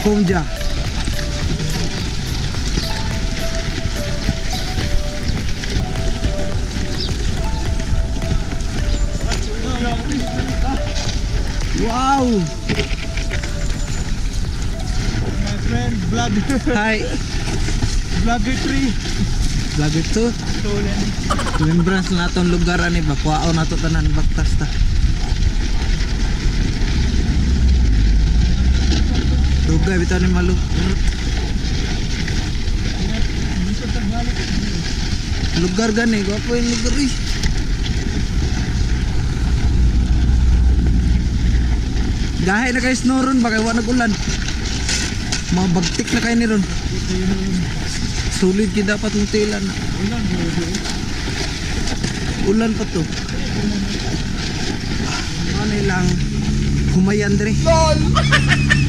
Kumja. Wow! My friend, vlog, Hi! Vlogger 3. Vlogger 2. Stolen. Remembrance na atong lugar ani ba? Kuwaon na to tanan baktas ta. Dugay bitaw ni Malu. Lugar gani, gwapo yung lugar eh. Gahi na kay snow ron ba kay wa nag-ulan. Mga bagtik na kay ni ron. Sulit gyud dapat mong tila na. Ulan, bro. Ulan pa to. Ano lang humayan dire. LOL!